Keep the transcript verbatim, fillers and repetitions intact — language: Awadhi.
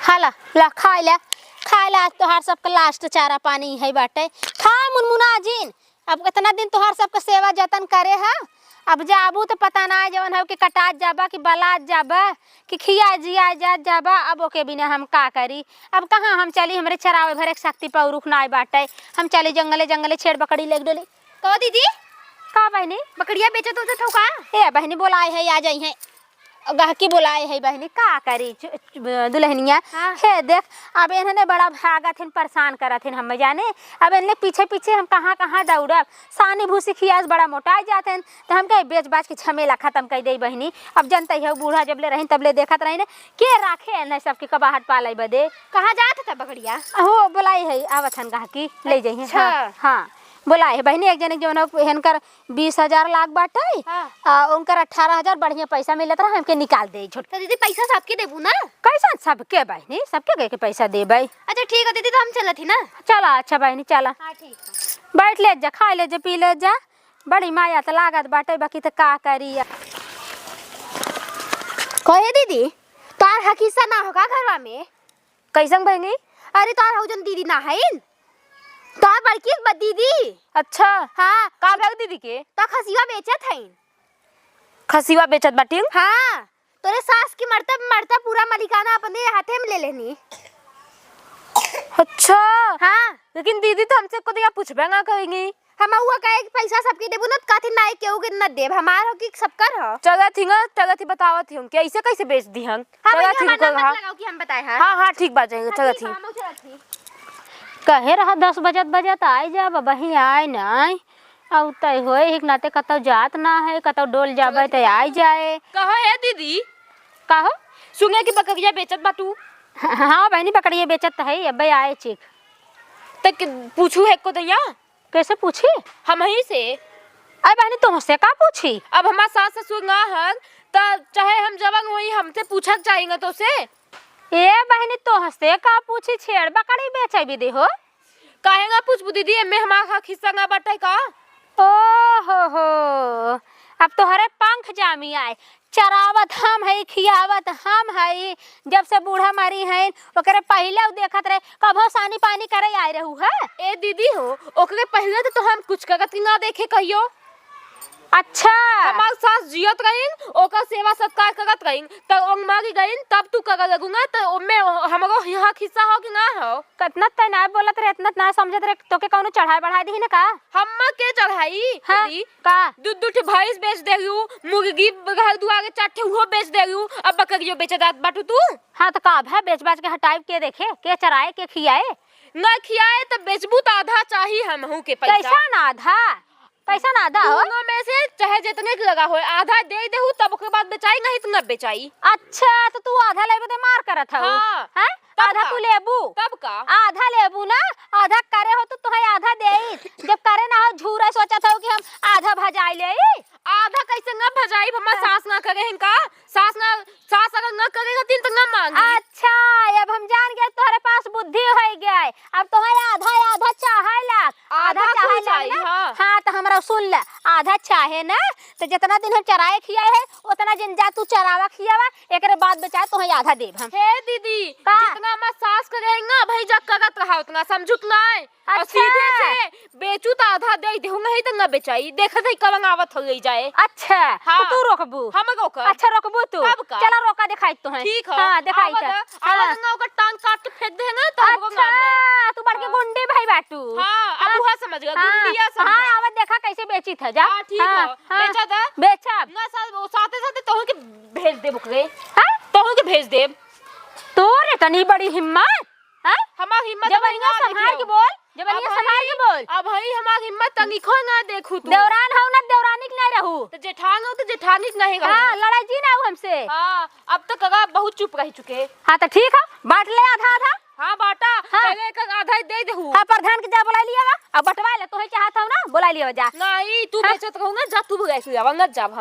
खा ला, ला, खाइ ला, खाइ ला, आज तोहार सबके last चारा पानी है बाटे। खा मुनमुना जिन, अब इतना दिन तोहार सबके सेवा जतन करे ह, अब जाबू त पता नाइ जवन हउ कि कटात जाबा कि बलात जाबा कि खिया जिया जात जाबा। अब ओके बिना हम का करी? अब कहाँ हम चली, हमरे चरावे भरे के शक्ति पौरुख नाइ बाटे। हम चली जंगले जंगले छेड़ बकरी लेके डोली। कहो दीदी, का बहिनी? बकरिया बेचत होत हउ का? ए बहिनी, बोलाए है, आ जाई है। गहकी बोलाए है बहिनी, का करी चु-, चु-, दुल्हनिया? हाँ। हे देख, अब इन्हने बड़ा भागत हिन, परेशान करत हिन हम जाने। अब इन्हने पीछे पीछे हम कहाँ कहाँ दौड़ब? सानी भूसी खियास बड़ा मोटाइ जात हिन, त हम कहे बेच बाच के झमेला खतम कइ देई बहिनी। अब जनतइ हउ बूढ़ा जबले रहिन तबले देखत रहिन, के राखे इन्हने सबके कबाहट पालइ बदे। कहाँ जात ह तब बकरिया? हो बोलाई है, आवत हन गहकी, लइ जइहें। अच्छा। हाँ, हाँ। बोलाए है बहिनी, एक जने के जवन हउ, हेनकर बीस हजार लाग बाटे, हाँ। आ उनकर अठारह हजार बढ़िया पैसा मिलत रहा, हमके निकाल दे छोट। तो दीदी, पैसा सबके देबू ना? कैसन सबके बहिनी, सबके के, के पैसा देबै। अच्छा ठीक है दीदी, तो हम चलत ही ना। चला, अच्छा बहिनी, चला। हाँ, ठीक है। बैठ ले जा, खाइ ले जा, पी ले जा, बड़ी माया त लागत बाटे, बाकी त का करी। कहे दीदी, तोहार हक हिस्सा ना होगा घरवा में? कैसन बहिनी? अरे तोहार हउ जौन दीदी ना हइन, तोहार बड़की ब-, दीदी। अच्छा। हाँ। का भइल दीदी के? तो खसिवा बेचत हइन। खसिवा बेचत बाटिन? हाँ, तोरे सास की मरता मरता पूरा मलिकाना अपने हाथे में ले लेनी। अच्छा। हाँ। लेकिन दीदी तो हमसे खुद यहाँ पूछबे ना करेंगी। हम हुआ कहे कि पैसा सबके देबू ना, त कहती नाई केहू के न देब, हमार हो कि सबकर हो। चलत ही ना, चलत ही बतावत ही हम कि ऐसे कैसे बेच दी हम। हाँ, चलत भैया, ही हमार रुको, नाम मत हाँ। लगाओ कि हम बताए हैं। हाँ, हाँ, ठीक बात जाएंगे, हाँ, चलत ठीक ही। बा, हम चलत ही। कहे रहा दस बजत बजत आइ जाब, अबहीं आए नाई। अउ तय होए, एक नाते कतौ जात ना है, कतौ डोल जाबे त आइ जाए। कहो ए दीदी। का हो? सुने कि बकरिया बेचत बा तू। हाँ, हाँ, बहिनी, बकरिया बेचत त है, अबे आए चिक। त के-, पूछू है को दैया? कैसे पूछी? हमही से। अरे बहिनी, तोहसे का पूछी? अब हमार सास ससुर ना हन, त चाहे हम जवन होई, हमसे पूछक चाहेंगे तोसे। ए बहिनी, तोहसे का पूछी? छेड़ बकरी बेचे भी दे हो। काहे ना पूछबू दीदी, एमे हमार हक हिस्सा ना बाटे का? ओ हो हो, अब तोहरे पंख जामी आए। चरावत हम हई, खियावत हम हई, जब से बूढ़ा मरी हइन, ओकरे पहिले उ देखत रहे, कभो सानी पानी करे आए रहू है? ए दीदी हो, ओकरे पहिले त, त हम कुछ करत ही ना देखे कहियो। अच्छा। हमार सास जियत रहिन, ओकर सेवा सत्कार करत रहिन, त ओंग मरी गइन, तब तू करे लगू ना, त ओमे हमरो हक हिस्सा हो कि ना हो? कतना तय ना बोलत रहे, इतना ना समझत रहे, तोके कौनो चढ़ाए बढ़ाए दिही ना का? हम्मा के चढ़ाई? हाँ, दीदी? का? दू, दू ठे भैंस बेच देलू, मुर्गी घर दुआरे चार ठे उहो बेच देलू, अब बकरियो बेचे जात बाटू तू? हाँ, त का भा, बेच बाच के हटाइब के देखे, के चराए, के खियाए? ना खियाए त बेचबू त आधा चाही हमहू के पैसा। कैसन आधा? कैसन आधा हो? दोनों में से चाहे जितने के लगा होए, आधा दे देहू, तब ओकरे बाद बेचाई, नहीं त न बेचाई। अच्छा, त तू आधा लेबे त मार करत हऊ? हाँ। हैं? तब आधा का? तू लेबू? तब का? आधा लेबू ना, आधा करे हो त तोहे आधा देई। जब करे ना हो, झूरा सोचत हऊ कि हम आधा भजाई लेई। आधा कैसे न भजाई? हमार हाँ। सास ना करे हैं का? सास ना, सास अगर न करे रहतीन त न मांगी। अच्छा, अब हम जान गए तोहरे पास बुद्धि होइ गए। अब तोहे आधा आधा चाहे लाग। आधा आधा चाहे कुल लाग चाही, ना? हाँ। हाँ, त हमरा सुन ले, आधा चाहे ना, त जितना दिन हम चराए खियाए है, उतना दिन जा तू चरावा खियावा, एकरे बाद बेचाए तोहे आधा देब हम। हे दीदी, का? जितना हमार सास करे है ना, भाई जा करत रहा उतना, समझुत नाय। और अच्छा। सीधे से बेचू त आधा दे देहू, नहीं त न बेचाई। देखत है कवन आवत हो ले जाए। अच्छा, हाँ। तो तू रोकबू? हम रोकब। अच्छा, रोकबू तू? तब का? चला रोका, देखाई तो है। ठीक है। हाँ, देखाई आवत तो। है, आवत हाँ। है ना, ओकर टांग काट के फेंक दे ना, तो हमको अच्छा, नाम है। तू बड़के हाँ। गुंडी भाई बाटू। हाँ, अब हाँ। हुआ समझ गया, हाँ, गुंडिया समझ हाँ, गया। आवत देखा कैसे बेची था, जा। हाँ, ठीक हाँ, है। हाँ। बेचा था? बेचब। ना सर, वो साथे साथे तोहू के भेज देब ओकरे। हाँ? तोहू के भेज देब। तोर इतनी बड़ी हिम्मत? हैं? हमार हिम्मत जबनिया हमार संभाल के बोल, जबनिया अब संभाल के हई, बोल। अब हई हमार हिम्मत तनिको ना देखू तू। देवरान हऊ ना, देवरानी के नहीं रहू। त जेठान हऊ त जेठानी के नहीं रहू। हाँ, लड़ाई जी ना हो हमसे। हाँ, अब तक अगर बहुत चुप रह चुके। हाँ, त ठीक है, बांट ले आधा आधा। हाँ, बाटा, हाँ। पहले एक आधा दे देहू। हाँ, प्रधान के जा बुला लिया बा, अब बंटवा ले, तोहे चाहत हऊ ना, बुला लिया जा। नहीं, तू हाँ। बेचत रहू ना, जा तू बुला के आवा, न जाब हम।